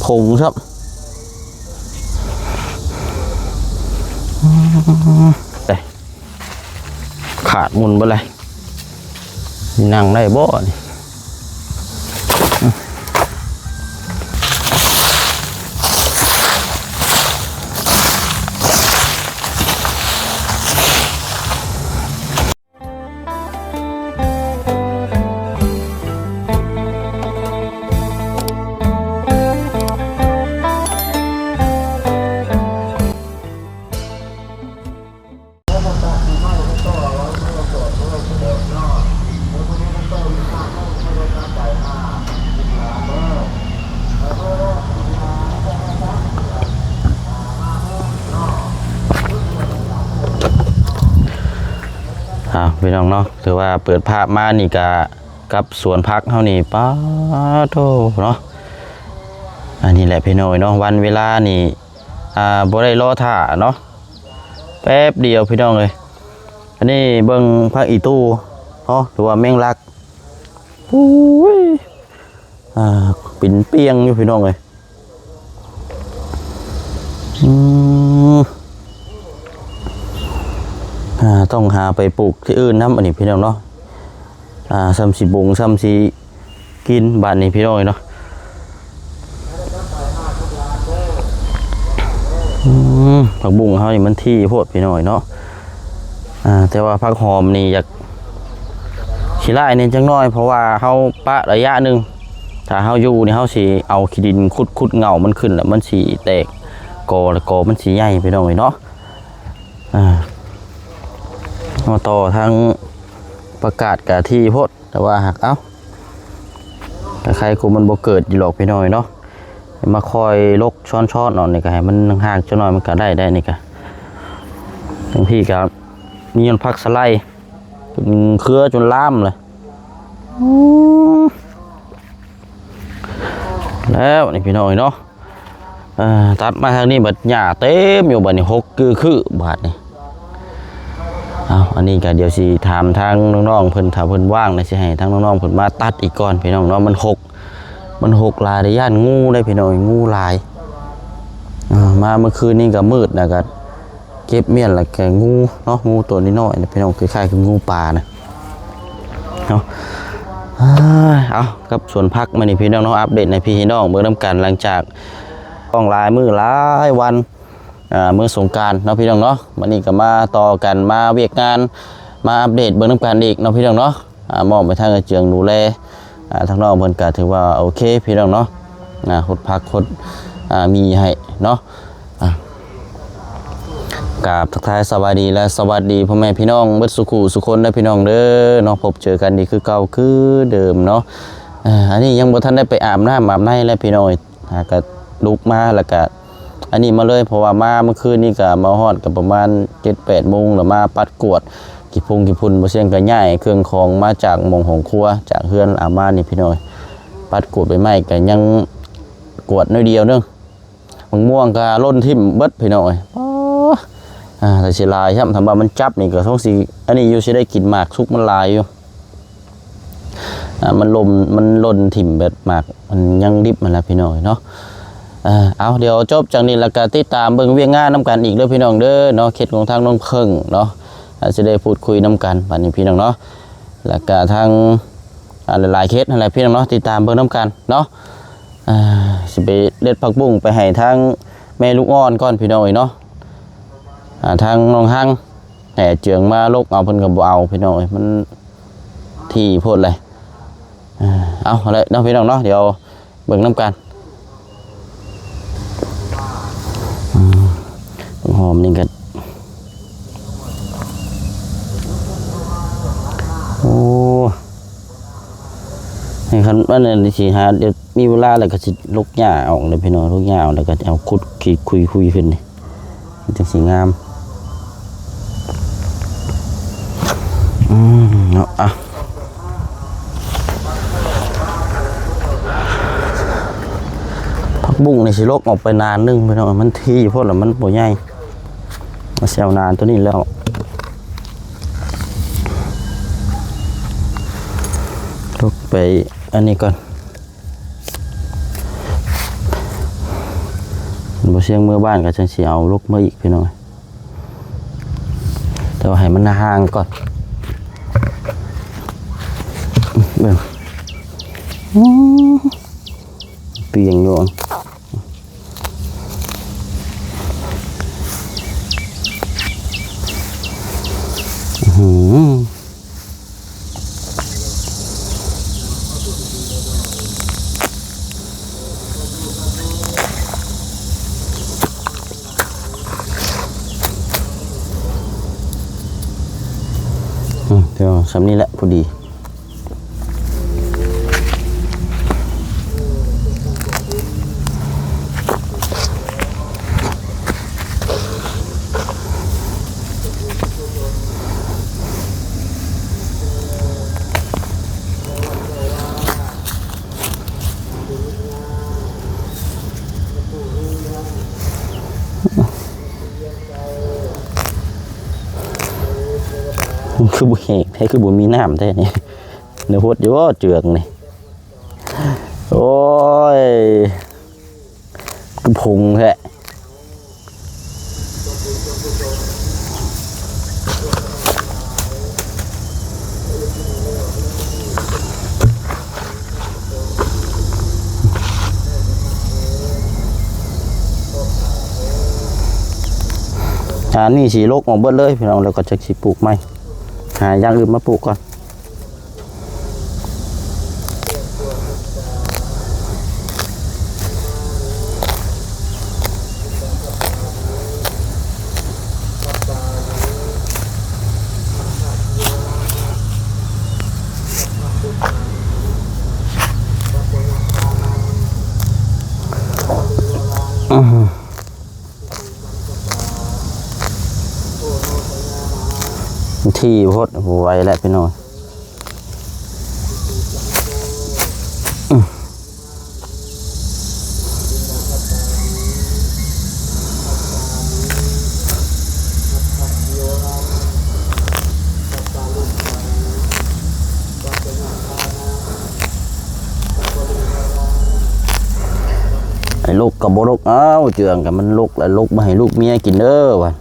ຜົງຊ້ຳ ອືມ ເດ້ ຂາດໝຸ່ນເບິດເລີຍ ນັ່ງໄດ້ບໍ່ນີ້? ອ້າວ ພີ່ນ້ອງເນາະ ຖືວ່າເປີດພາບມານີ້ກະ ກັບສວນຜັກເຮົານີ້ ປາໂທ້ເນາະ ອັນນີ້ແຫຼະພີ່ນ້ອງເນາະ ວັນເວລານີ້ ອ່າ ບໍ່ໄດ້ລໍຖ້າເນາະ ແປັບດຽວພີ່ນ້ອງເອີຍ. ອັນນີ້ເບິ່ງຜັກອີ່ຕູເນາະ ຫຼືວ່າແມງລັກ ໂອ້ຍ ອ່າ ປິ່ນປ່ຽງຢູ່ພີ່ນ້ອງເອີຍ ອືມ ອ່າ ຕ້ອງຫາໄປປູກທີ່ອື່ນນຳ ອັນນີ້ພີ່ນ້ອງເນາະ ອ່າ ຊ່ຳຊິບົງ ຊ່ຳຊິກິນບາດນີ້ພີ່ນ້ອງເອີຍເນາະ ອືມ ຜັກບຸ້ງເຮົານີ້ມັນຖີ່ໂພດພີ່ນ້ອງເອີຍເນາະ ອ່າ ແຕ່ວ່າຜັກຫອມນີ້ຢາກ ຂີ້ຮ້າຍແດ່ຈັກໜ້ອຍ ເພາະວ່າເຮົາປະໄລຍະໜຶ່ງ ຖ້າເຮົາຢູ່ນີ້ ເຮົາຊິເອົາຂີ້ດິນຂຸດໆ ເຫງົ້າມັນຂຶ້ນ ແລ້ວມັນຊິແຕກ ກໍ ແລ້ວກໍມັນຊິໃຫຍ່ພີ່ນ້ອງເອີຍເນາະ ອ່າ ມາຕໍ່ທາງປາກາດກະຖີ່ໂພດ ແຕ່ວ່າຫາກ ເອົ້າ ຕະໄຄກູມັນບໍ່ເກີດຢູ່ດອກພີ່ນ້ອງເອີຍເນາະ ມາຄອຍລົກຊ້ອນໆ ເອົານີ້ກະໃຫ້ມັນຫ່າງໆ ຈັກໜ້ອຍ ມັນກະໄດ້ ໄດ້ນີ້ກະ ທັງພີກະມີຮອດຜັກສະໄລ ຈົນເຄືອຈົນລາມເລີຍ ອືມ ແລ້ວນີ້ພີ່ນ້ອງເອີຍເນາະ ເອີ ຕັດມາທາງນີ້ບັດຫຍ້າເຕັມຢູ່ ບັດນີ້ຫົກຄືຄືບາດນີ້ ເອົ້າ ອັນນີ້ກະດຽວຊິຖາມທາງນ້ອງໆ ເພິ່ນ ຖ້າເພິ່ນວ່າງນະ ຊິໃຫ້ທາງນ້ອງໆ ເພິ່ນມາຕັດອີກກ່ອນພີ່ນ້ອງເນາະ ມັນຫົກ ມັນຫົກຫຼາຍເດ້ ຢ້ານງູເດ້ພີ່ນ້ອງ ງູຫຼາຍ ເອີ ມາເມື່ອຄືນນີ້ກະມືດ ແລ້ວກະ ເກັບມ້ຽນແລ້ວກະງູເນາະ ງູໂຕນ້ອຍໆ ພີ່ນ້ອງ ຄ້າຍໆ ຄືງູປານະເນາະ ເອົ້າ ກັບສວນຜັກມື້ນີ້ພີ່ນ້ອງເນາະ ອັບເດດໃຫ້ພີ່ໃຫ້ນ້ອງເບິ່ງນຳກັນ ຫຼັງຈາກຕ້ອງຫຼາຍມື້ຫຼາຍວັນ ອ່າ ມື້ສົງການເນາະພີ່ນ້ອງເນາະ ມື້ນີ້ກະມາຕໍ່ກັນ ມາວຽກງານ ມາອັບເດດເບິ່ງນຳກັນອີກເນາະພີ່ນ້ອງເນາະ ອ່າ ມອບໃຫ້ທາງອາເຈືອງດູແລ ອ່າ ທາງນ້ອງເພິ່ນກະຖືວ່າໂອເຄພີ່ນ້ອງເນາະ ອ່າ ຫົດຜັກຫົດ ອ່າ ໝີ່ໃຫ້ເນາະ ອ່າ ກາບທັກທາຍສະບາຍດີ ແລະ ສະຫວັດດີພໍ່ແມ່ພີ່ນ້ອງເບິດສູ່ຄູ່ສູ່ຄົນເດີພີ່ນ້ອງເດີເນາະ ພົບເຈີກັນອີກຄືເກົ່າຄືເດີມເນາະ ອ່າ ອັນນີ້ຍັງບໍ່ທັນໄດ້ໄປອາບນ້ຳອາບໃນແລະພີ່ນ້ອງ ຫາກະລຸກມາແລ້ວກະ ອັນນີ້ມາເລີຍ ເພາະວ່າມາເມື່ອຄືນນີ້ກະມາຮອດກະປະມານເຈັດແປດໂມງ ແລ້ວມາປັດກວາດຂີ້ຝຸ່ນຂີ້ຝຸ່ນ ບໍ່ຊຽງກະຍ້າຍເຄື່ອງຂອງມາຈາກໝ່ອງຫ້ອງຄົວ ຈາກເຮືອນອາມານີ້ພີ່ນ້ອງ ປັດກວາດໃບໄມ້ກະຍັງກວາດໜ້ອຍດຽວໜຶ່ງ ໝາກມ່ວງກະຫຼົ່ນຖິ້ມເບິດພີ່ນ້ອງເອີຍ ປາ ອ່າ ແຕ່ເສຍດາຍຊ້ຳ ຖ້າວ່າມັນຈັບນີ້ກະສົງຊິ ອັນນີ້ຢູ່ ຊິໄດ້ກິນໝາກສຸກມັນຫຼາຍຢູ່. ອ່າ ມັນຫຼົ່ນ ມັນຫຼົ່ນຖິ້ມແບບໝາກ ມັນຍັງດິບຫັ້ນລະພີ່ນ້ອງເນາະ ເອີ ເອົາ ດຽວຈົບຈາກນີ້ແລ້ວກະຕິດຕາມເບິ່ງວຽກງານນຳກັນອີກເດີພີ່ນ້ອງເດີເນາະ ເຂດຂອງທາງນ້ອງເພິ່ງເນາະ ອາດຊິໄດ້ພູດຄຸຍນຳກັນບາດນີ້ພີ່ນ້ອງເນາະ ແລ້ວກະທາງ ອ່າ ຫຼາຍໆເຂດຫັ້ນແຫຼະພີ່ນ້ອງເນາະ ຕິດຕາມເບິ່ງນຳກັນເນາະ ອ່າ ຊິໄປເດັດຜັກບຸ້ງໄປໃຫ້ທາງແມ່ລູກອ່ອນກ່ອນພີ່ນ້ອງເອີຍເນາະ ອ່າ ທາງນ້ອງຮັງ ແຫ່ເຈືອງມາລົກເອົາ ເພິ່ນກໍບໍ່ເອົາພີ່ນ້ອງເອີຍ ມັນຖີ່ໂພດເລີຍ ເອົາ ເອົາແຫຼະເນາະພີ່ນ້ອງເນາະ ດຽວເບິ່ງນຳກັນ ອືມ ຫອມນີ້ກໍ ໂອ້ ນີ້ຄັນອັນນີ້ຊິຫາ ດຽວມີເວລາແລ້ວກໍຊິຫຼົກຫຍ້າອອກເດີພີ່ນ້ອງ ຫຼົກຫຍ້າອອກແລ້ວກໍເອົາຂຸດ ຂຸຍໆຂຶ້ນນີ້ ມັນຈັ່ງຊິງາມ ອືມ ເນາະ ອ່ະ ຜັກບຸ້ງນີ້ຊິຫຼົກອອກໄປໜ້ອຍໜຶ່ງພີ່ນ້ອງ ມັນຖີ່ໂພດແລ້ວ ມັນບໍ່ໃຫຍ່ ເອົາໜ້າໂຕນີ້ແລ້ວ ຫຼົກໄປອັນນີ້ກ່ອນ. ບໍ່ຊຽງເມືອບ້ານກໍຈັ່ງຊິເອົາລົກມາອີກ ພີ່ນ້ອງ. ແຕ່ວ່າໃຫ້ມັນຫ່າງກ່ອນ. ເບິ່ງ ອືມ ປ່ຽງຢູ່. ອືມ ອືມ ດຽວສ່ຳນີ້ແຫຼະ ພໍດີ. ຄືບໍ່ແຫ້ງແທ້ ຄືບໍ່ມີນ້ຳແທ້ນີ້. ແນວຫົດຢູ່ບໍ່ເຈື່ອງນີ້. ໂອ້ຍ ຄືຜົງແທ້. ອັນນີ້ຊິລົກອອກເບິດເລີຍ ພີ່ນ້ອງ, ແລ້ວກໍຈັກຊິປູກໃໝ່ ຫາຢ່າງອື່ນມາປູກກ່ອນ. ອືມ ທີ່ໂພດ ບໍ່ໄຫວແລ້ວພີ່ນ້ອງ. ໃຫ້ລູກກໍບໍ່ລູກ ອ້າວ ເຈື່ອງກໍມັນລູກແລ້ວ ລູກບໍ່ໃຫ້ລູກເມຍກິນເດີວ່າ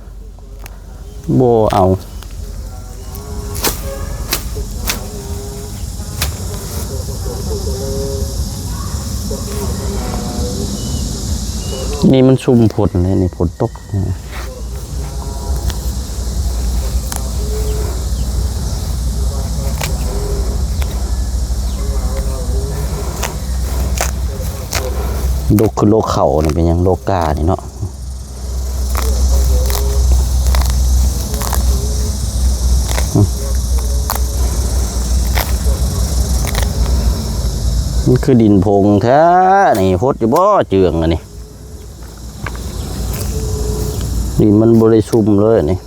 ບໍ່ເອົາ. ນີ້ມັນຊຸມຝົນເດ້ນີ້ ຝົນຕົກ. ໂລກຄືໂລກເຂົານີ້ ເປັນຫຍັງໂລກການີ້ເນາະ. ມັນຄືດິນຜົງແທ້ນີ້ ຫົດຢູ່ບໍ່ເຈື່ອງອັນນີ້? ດິນມັນບໍ່ໄດ້ຊຸ່ມເລີຍນີ້.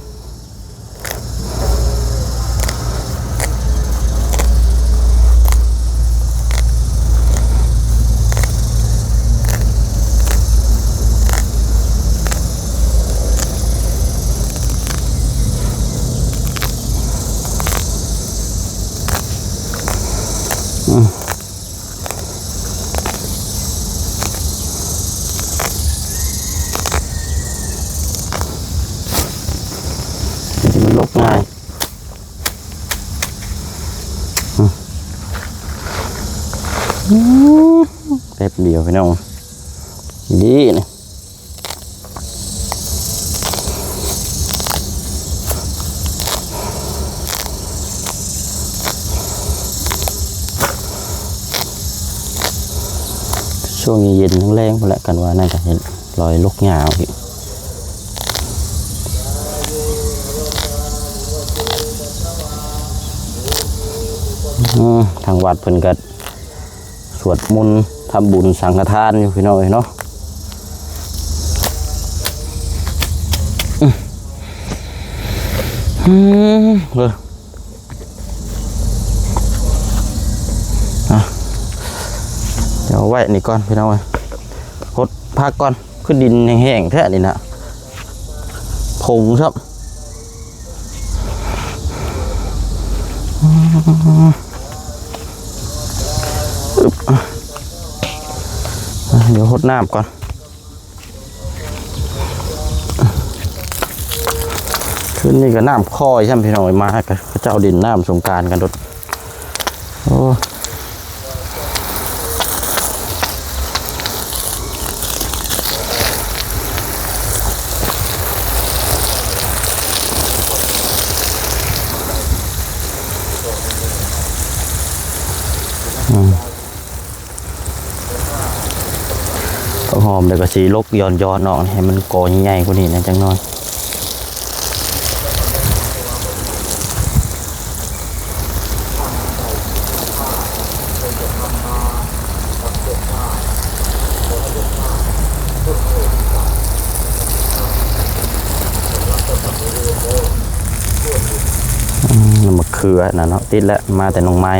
ມັນລົກງ່າຍ ແປັບດຽວພີ່ນ້ອງ ດີນີ້. ຊ່ວງເຢັນໆ ແລງໆ ພຸ້ນແຫຼະ ກັນວ່ານັ້ນກໍເຫັນລອຍລົກຫຍ້າເອົາອີກ. ອືມ ທາງວັດເພິ່ນກໍ ສວດມົນທຳບຸນສັງຄະທານຢູ່ພີ່ນ້ອງເອີຍເນາະ. ອືມ ເອີ ອ່ະ ດຽວເອົາໄວ້ນີ້ກ່ອນພີ່ນ້ອງເອີຍ ຫົດຜັກກ່ອນ. ຄືດິນແຫ້ງໆ ແທ້ນີ້ນະ ຜົງຊ້ຳ. ອຶບ ດຽວຫົດນ້ຳກ່ອນ. ນີ້ກໍນ້ຳຄ່ອຍຊ້ຳ ພີ່ນ້ອງເອີຍ ມາກໍເຂົາເຈົ້າຫຼິ້ນນ້ຳສົງການກັນໂດດ. ໂອ້ ອືມ ຜັກຫອມ ແລ້ວກໍຊິຫຼົກຢອນໆອອກ ໃຫ້ມັນກໍໃຫຍ່ກວ່ານີ້ແດ່ຈັກໜ້ອຍ. ອືມ ໝາກເຂືອນະເນາະ ຕິດແລ້ວ ມາແຕ່ໜອງໄມ້.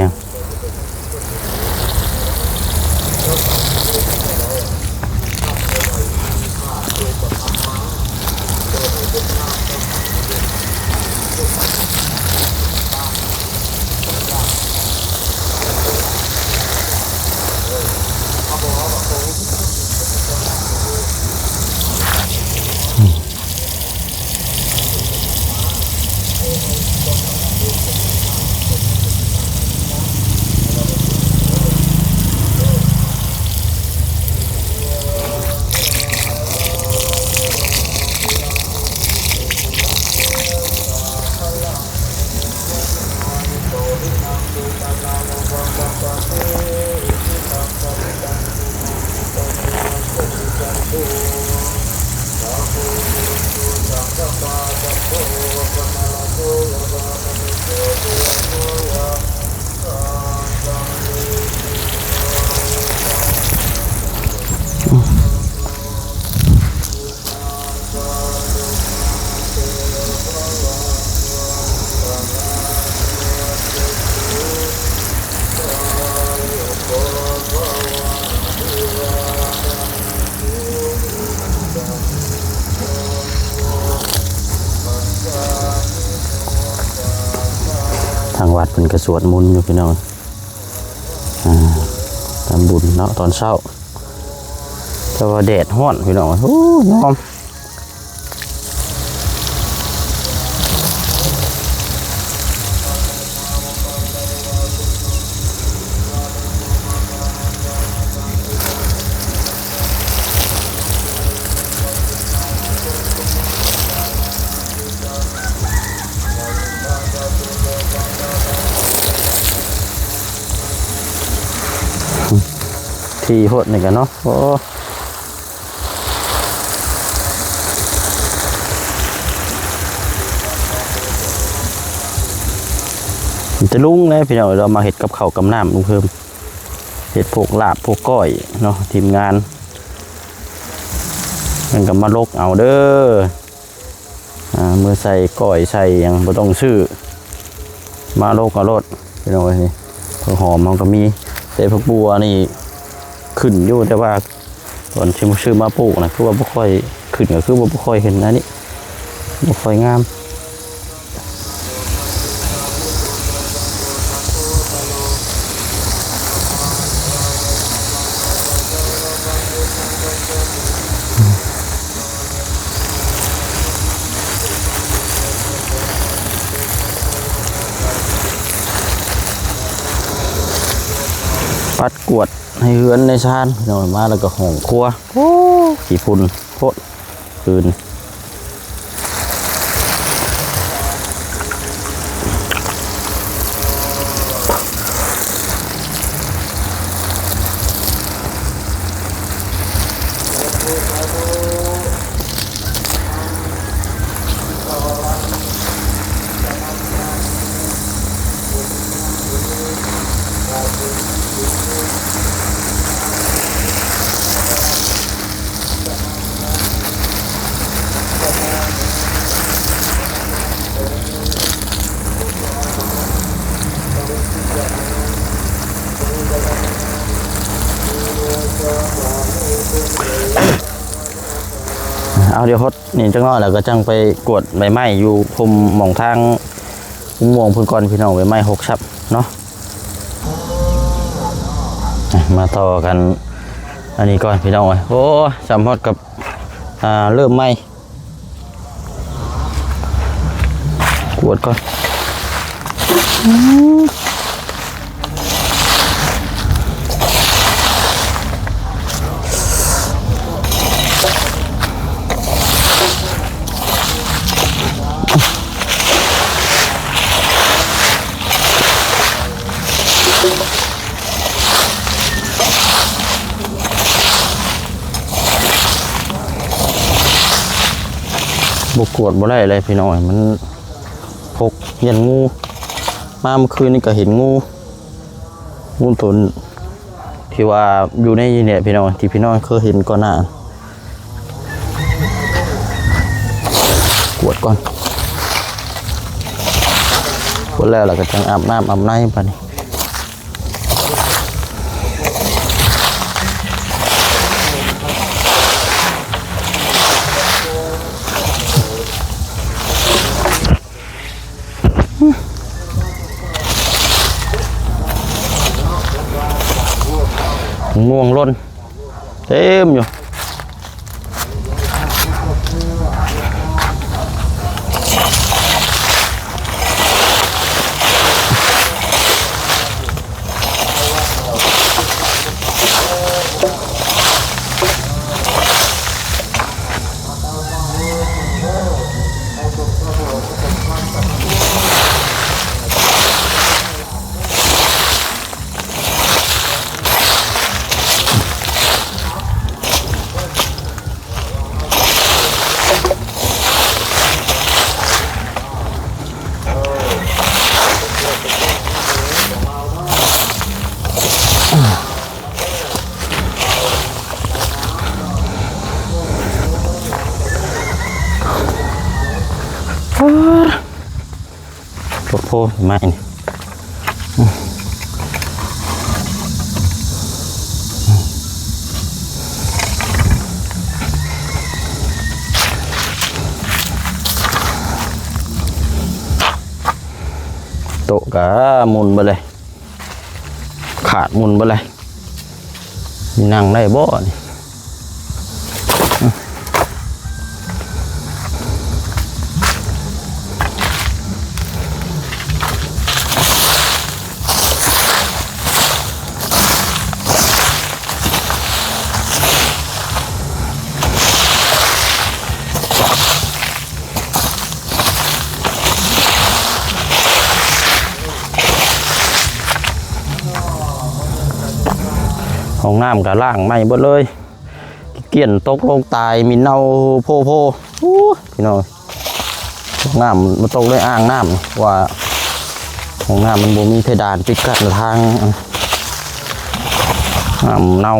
ທາງວັດເພິ່ນກໍສວດມົນຢູ່ ພີ່ນ້ອງ. ອ່າ ທຳບຸນເນາະຕອນເຊົ້າ ແຕ່ວ່າແດດຮ້ອນພີ່ນ້ອງ ໂອ້ ຍອມ ທີ່ໂພດນີ້ກະເນາະ ໂອ້ ມີແຕ່ລຸງແຫຼະພີ່ນ້ອງ ເຮົາມາເຮັດກັບເຂົ້າກັບນ້ຳລຸງເພີ່ມ ເຮັດພວກລາບພວກກ້ອຍເນາະ ທີມງານ ມັນກໍມາຫຼົກເອົາເດີ. ອ່າ ເມື່ອໃສ່ກ້ອຍໃສ່ຫຍັງບໍ່ຕ້ອງຊື້ ມາໂລກເອົາໂລດພີ່ນ້ອງເອີຍ. ຜັກຫອມເຮົາກໍມີ ແຕ່ຜັກບົ່ວນີ້ຂຶ້ນຢູ່ ແຕ່ວ່າຕອນທີ່ຊື້ມາປູກນະ ຄືວ່າບໍ່ຄ່ອຍຂຶ້ນ ກໍຄືວ່າບໍ່ຄ່ອຍເຫັນອັນນີ້ ບໍ່ຄ່ອຍງາມ. ປັດກວາດໃຫ້ເຮືອນໃນຊານ ພີ່ນ້ອງ ມາແລ້ວກໍຫ້ອງຄົວ ໂອ້ ຂີ້ຝຸ່ນໂພດ. ຄືນ ເອົາ ດຽວຫົດນີ້ຈັກໜ້ອຍ ແລ້ວກໍຈັ່ງໄປກວດໃບໄມ້ຢູ່ພຸ່ນ ໝ່ອງທາງ ອຸໂມງເພິ່ນກ່ອນພີ່ນ້ອງ ໃບໄມ້ຫົກຊັບເນາະ. ອ່ະ ມາຕໍ່ກັນອັນນີ້ກ່ອນພີ່ນ້ອງເອີຍ. ໂອ້ ສຳຮອດກັບ ອ່າ ເລີ່ມໃໝ່. ກວດກ່ອນ. ບໍ່ກວດບໍ່ໄດ້ເລີຍພີ່ນ້ອງ ມັນພົກຢ້ານງູ ມາເມື່ອຄືນນີ້ກໍເຫັນງູ ງູຕົນທີ່ວ່າຢູ່ໃນນີ້ແຫຼະພີ່ນ້ອງ ທີ່ພີ່ນ້ອງເຄີຍເຫັນກ່ອນໜ້າ. ກວດກ່ອນ ກວດແລ້ວ ແລ້ວກໍຈັ່ງອາບນ້ຳອາບໃນບາດນີ້. ມ່ວງຫຼົ່ນເຕັມຢູ່. ໂພດໂພ ໄມ້ນີ້ ໂຕະກະໝຸ່ນເບິດເລີຍ ຂາດໝຸ່ນເບິດເລີຍ ນັ່ງໄດ້ບໍ່ນີ້? ຫ້ອງນ້ຳກໍລ້າງໃໝ່ເບິດເລີຍ ຂີ້ກ້ຽນຕົກລົງຕາຍ ໝິ່ນເນົ່າໂພໂພ. ໂອ້ຍ ພີ່ນ້ອງ ນ້ຳມາຕົກໃນອ່າງນ້ຳ ວ່າຫ້ອງນ້ຳມັນບໍ່ມີເພດານປິດກັ້ນທາງ ນ້ຳເນົ່າ.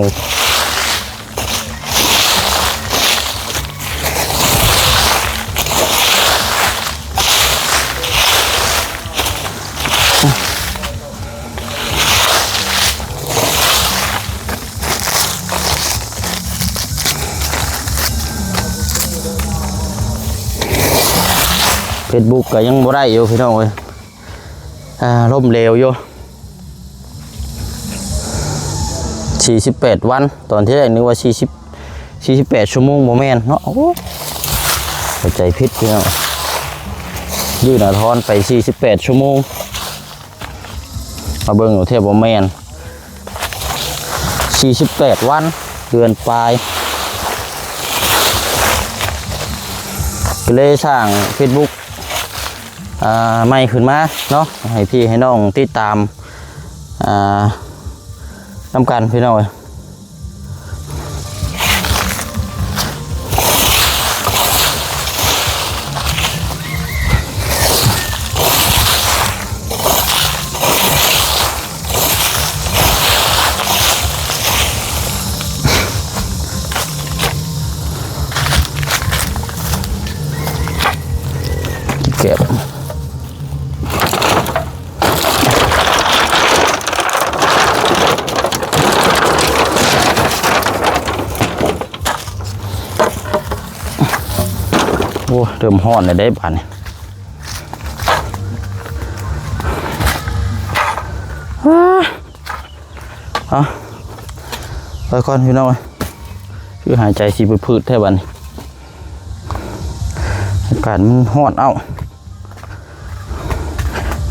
ເຟສບຸກກໍຍັງບໍ່ໄດ້ຢູ່ພີ່ນ້ອງເອີຍ ອ່າ ລົ້ມເຫຼວຢູ່ ສີ່ສິບແປດວັນ ຕອນທີແລກນຶກວ່າສີ່ສິບ ສີ່ສິບແປດຊົ່ວໂມງ ບໍ່ແມ່ນເນາະ ໂອ້ ເຂົ້າໃຈຜິດພີ່ນ້ອງ ຍື່ນອາທອນໄປສີ່ສິບແປດຊົ່ວໂມງ ມາເບິ່ງແທ້ບໍ່ແມ່ນ ສີ່ສິບແປດວັນ ເດືອນປາຍ ກໍເລີຍສ້າງເຟສບຸກ ອ່າ ໃໝ່ຂຶ້ນມາເນາະ ໃຫ້ພີ່ໃຫ້ນ້ອງຕິດຕາມ ອ່າ ນຳກັນພີ່ນ້ອງເອີຍ. ແກະ ໂອ້ ເລີ່ມຮ້ອນແລ້ວເດ້ບາດນີ້ ເອົາ ໄປກ່ອນພີ່ນ້ອງເອີຍ ຄືຫາຍໃຈຊິຜືດໆແທ້ບາດນີ້ ອາກາດມັນຮ້ອນເອົ້າ.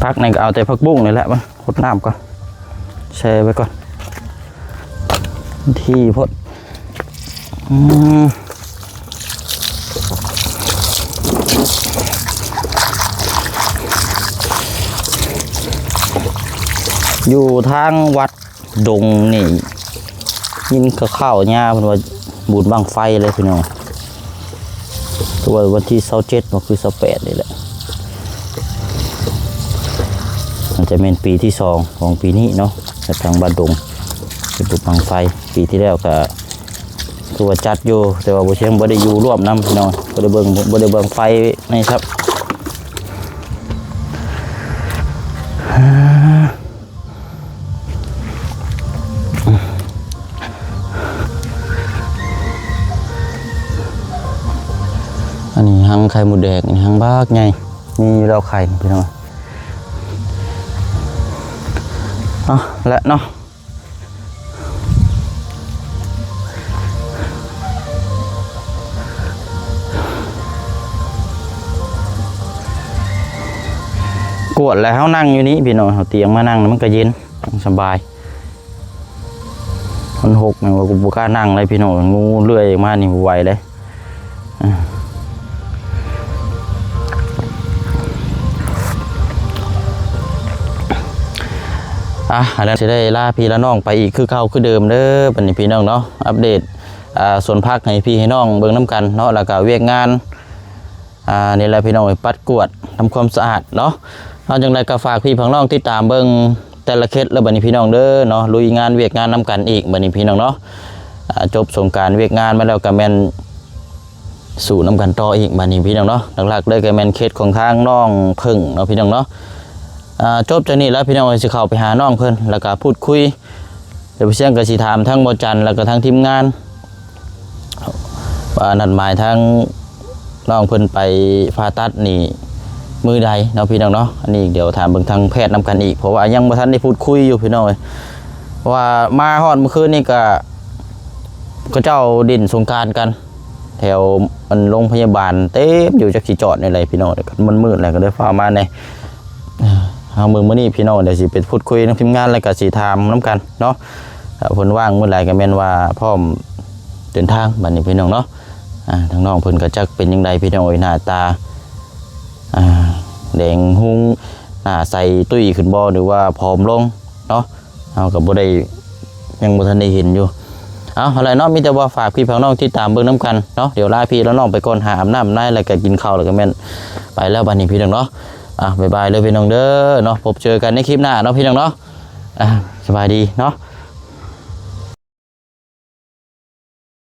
ຜັກນີ້ກໍເອົາແຕ່ຜັກບຸ້ງນີ້ແຫຼະ ມັນຫົດນ້ຳກ່ອນ ແຊ່ໄວ້ກ່ອນ ທີ່ໂພດ ອືມ ຢູ່ທາງວັດດົງນີ້ ຍິນຂ່າວໆ ຍ່າເພິ່ນວ່າບຸນບັ້ງໄຟເລີຍພີ່ນ້ອງ ຄືວ່າວັນທີຊາວເຈັດບໍ່ ຄືຊາວແປດນີ້ແຫຼະ ອາດຈະແມ່ນປີທີສອງຂອງປີນີ້ເນາະ ຈາກທາງບ້ານດົງ ເປັນບຸນບັ້ງໄຟ ປີທີ່ແລ້ວກໍ ຄືວ່າຈັດຢູ່ ແຕ່ວ່າບໍ່ ຊຽງບໍ່ໄດ້ຢູ່ຮ່ວມນຳພີ່ນ້ອງ ບໍ່ໄດ້ເບິ່ງ ບໍ່ໄດ້ເບິ່ງໄຟໃນຊັບ ອັນນີ້ຮັງໄຂ່ມົດແດງ ອັນນີ້ຮັງບັກໃຫຍ່ ມີຢູ່ແລ້ວໄຂ່ພີ່ນ້ອງ ເອົາແຫຼະເນາະ ກວດແລ້ວເຮົານັ່ງຢູ່ນີ້ພີ່ນ້ອງ ເອົາຕຽງມານັ່ງ ມັນກໍເຢັນ ສະບາຍ ມັນຫົກ ແມ່ນວ່າກູບໍ່ກ້ານັ່ງເລີຍພີ່ນ້ອງ ງູເລື່ອຍມານີ້ບໍ່ໄຫວເລີຍ ອ່ະ ແລ້ວຊິໄດ້ລາພີ່ລານ້ອງໄປອີກຄືເກົ່າຄືເດີມເດີ ບັດນີ້ພີ່ນ້ອງເນາະ ອັບເດດ ອ່າ ສວນຜັກໃຫ້ພີ່ໃຫ້ນ້ອງເບິ່ງນຳກັນເນາະ ແລ້ວກໍວຽກງານ ອ່າ ນີ້ແຫຼະພີ່ນ້ອງເອີຍ ປັດກວາດທຳຄວາມສະອາດເນາະ ເອົາ ຈັ່ງໃດກໍຝາກພີ່ຝາກນ້ອງຕິດຕາມເບິ່ງແຕ່ລະເຂດເລີຍ ບັດນີ້ພີ່ນ້ອງເດີເນາະ ລຸຍງານວຽກງານນຳກັນອີກ ບັດນີ້ພີ່ນ້ອງເນາະ ອ່າ ຈົບສົງການວຽກງານມາແລ້ວກໍແມ່ນ ສູ້ນຳກັນຕໍ່ອີກ ບາດນີ້ພີ່ນ້ອງເນາະ ຫຼັກໆເລີຍກໍແມ່ນເຂດຂອງທາງນ້ອງເພິ່ງເນາະ ພີ່ນ້ອງເນາະ ອ່າ ຈົບຈາກນີ້ແລ້ວພີ່ນ້ອງເອີຍ ຊິເຂົ້າໄປຫານ້ອງເພິ່ນ ແລ້ວກໍພູດຄຸຍ ດຽວບໍ່ຊຽງກໍຊິຖາມທັງບໍ່ຈັນ ແລ້ວກໍທັງທີມງານ ວ່ານັດໝາຍທາງນ້ອງເພິ່ນໄປຜ່າຕັດນີ້ມື້ໃດເນາະ ພີ່ນ້ອງເນາະ ອັນນີ້ດຽວຖາມເບິ່ງທາງແພດນຳກັນອີກ ເພາະວ່າຍັງບໍ່ທັນໄດ້ພູດຄຸຍຢູ່ພີ່ນ້ອງເອີຍ ເພາະວ່າມາຮອດມື້ຄືນນີ້ກໍ ເຂົາເຈົ້າຫຼິ້ນສົງການກັນ ແຖວອັນໂລງພະຍາບານເຕັມຢູ່ ຈັກຊິຈອດແນວໃດພີ່ນ້ອງ ມັນມືດແລ້ວກໍເລີຍຟ້າວມາແດ່ ເຮົາມື້ ມື້ນີ້ພີ່ນ້ອງ ດຽວຊິໄປພູດຄຸຍນຳທີມງານ ແລ້ວກໍຊິຖາມນຳກັນເນາະ ຖ້າເພິ່ນວ່າງມື້ໃດກໍແມ່ນວ່າພ້ອມເດີນທາງ ບາດນີ້ພີ່ນ້ອງເນາະ ອ່າ ທາງນ້ອງເພິ່ນກໍຈັກເປັນຈັ່ງໃດພີ່ນ້ອງເອີຍ ໜ້າຕາ ອ່າ ແດງຮຸ່ງ ໜ້າໃສຕຸ້ຍຂຶ້ນບໍ່ ຫຼືວ່າຜອມລົງເນາະ ເຮົາກໍບໍ່ໄດ້ ຍັງບໍ່ທັນໄດ້ເຫັນຢູ່ ເອົາ ຫັ້ນແຫຼະເນາະ ມີແຕ່ວ່າຝາກພີ່ຝາກນ້ອງຕິດຕາມເບິ່ງນຳກັນເນາະ ດຽວລາພີ່ລານ້ອງໄປກ່ອນ ຫາອາບນ້ຳອາບໃນ ແລ້ວກໍກິນເຂົ້າ ແລ້ວກໍແມ່ນໄປແລ້ວ ບາດນີ້ພີ່ນ້ອງເນາະ ອ່ະ ບາຍບາຍເດີພີ່ນ້ອງເດີເນາະ ພົບເຈີກັນໃນຄລິບໜ້າເນາະ ພີ່ນ້ອງເນາະ ອ່ະ ສະບາຍດີເນາະ.